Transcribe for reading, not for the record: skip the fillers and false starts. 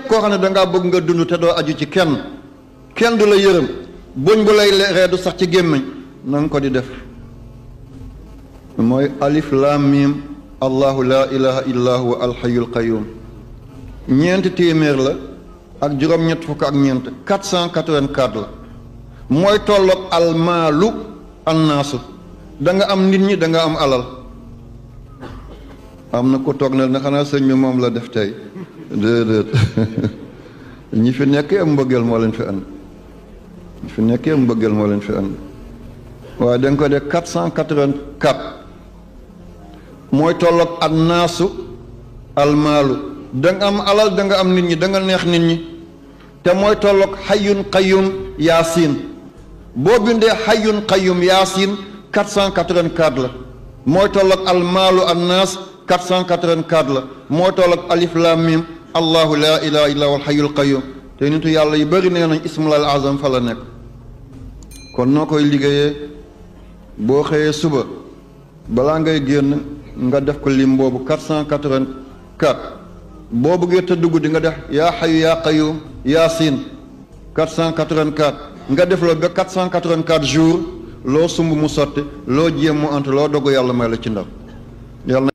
koo xam ne dangaa bëgg nga dund te doo aju ci kenn du la yërëm buñ bu lay leeree du sax ci gémmiñ na nga ko di def mooy alif lam mim allahu la ilaha illa huwa alxayul qayyum ñeenti téeméer la ak juróom-ñett fukk ak ñeent 484 la mooy tolloog almaalu annaasu da nga am nit ñi da nga am alal am na ko toog na xanaa sëñ bi moom la def tey déedéet ñi fi nekkee am mbëggeel moo leen fi andi ñi fi nekkee am mbëggeel moo leen fi andi waaye da nga ko def 484 mooy tolloog annaasu almaalu da nga am alal da nga am nit ñi da nga neex nit ñi te mooy tolloog xayyun qayyum yaasiin boo bindee xayyun qayyum yaasiin 484 la mooy tolloog almaalu annaas 484 la mooy tolloog alif lam mim allahu la ilaha illa huwa alxayyul qayyum te nitu yàlla yu bëri nee nañ ismul azam fa la nekk kon noo koy liggéeyee boo xëyee suba balaa ngay génn nga def ko lim boobu 484 boo bëggee tëdd guddi nga def yaa xayu yaa qayyum yaasiin 484 nga def la ba 484 jours loo sumb mu sotti loo jéem mu ant loo dogu yàlla may la ci ndaw yàlla